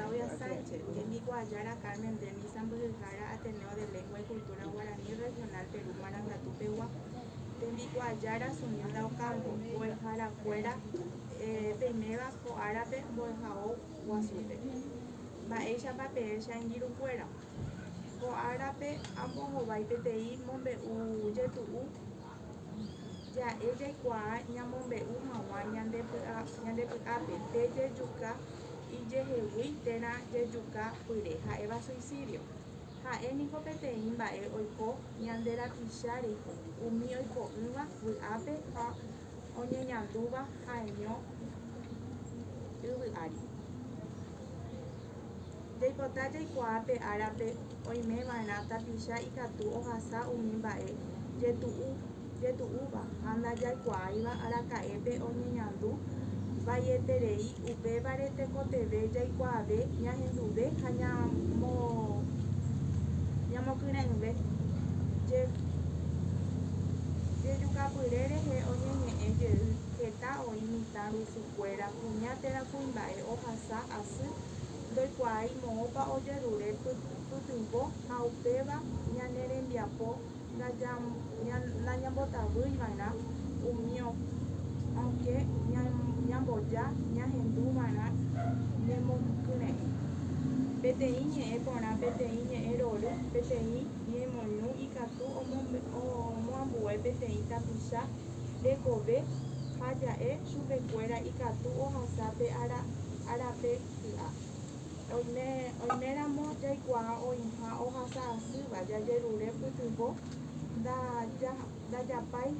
Claudia Sánchez, Tembikuaajára Carmen Denny Sãmbyhyhára Ateneo de Lengua y Cultura Guaraní Regional Perú Marangatu pegua, Tembikuaajára Zunilda Ocampo, mbo'eharakuéra peiméva ko árape mbo'ehao guasúpe. Mba'éichapa peẽ che angirũkuéra? Ko árape ambohovái peteĩ mombe'u jetu'u ja'e jaikuaa ñamombe'u hag̃ua ñande py'ápe pe jejuka ijehegui térã jejuka pyre ha'éva suicidio. Ha'e niko peteĩ mba'e oiko ñande rapicha rehe, umi oiko'ỹva vy'ápe ha oñeñandúva ha'eño yvy ári. Jaipota jaikuaa pe árape oimeva'erã tapicha ikatu ohasa umi mba'e jetu'úva ha ndajaikuaáiva araka'épe oñeñandu vaieterei, upévare tekotevẽ jaikuaave, ñahenduve ha ñamokyre'ỹve. Jejukapyre rehe oñeñe'ẽ jey heta oĩ mitã rusukuéra, kuña térã kuimba'e ohasa asy ndoikuaái moõpa ojerure pytyvõ ha upéva ñane rembiapo nañambotavýiva'erã umi okẽ ñamboja ñahenduva'erã ñemokyre'ỹ. Peteĩ ñe'ẽ porã, peteĩ ñe'ẽ rory, peteĩ ñemoirũ ikatu omoambue peteĩ tapicha rekove ha ja'e chupekuéra ikatu ohasa pe árape ky'a. Oiméramo jaikuaa oĩha ohasa asýva jajerure pytyvõ ndajapái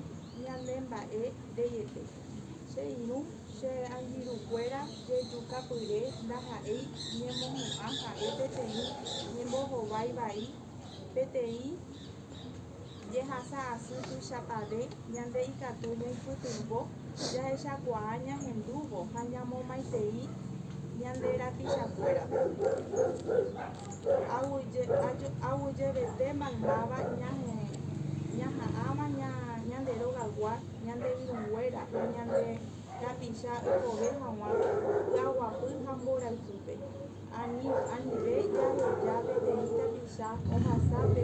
ñane mba'e reiete. Che irũ, che angirũkuéra jejukapyre ndaha'éi ñemohu'ã ha'e peteĩ ñembohovái vai, peteĩ jehasa asy tuichapave ñande ikatu ñaipytyvõ jahechakuaa ñahendúvo ha ñamomaitei ñande rapichakuérape. Aguyjevete maymáva ñaha'ãva ñande rogaygua, ñande irũnguéra ha ñande rapicha oikove hag̃ua py'aguapy ha mborayhúpe. Anive jaheja peteĩ tapicha ohasa pe.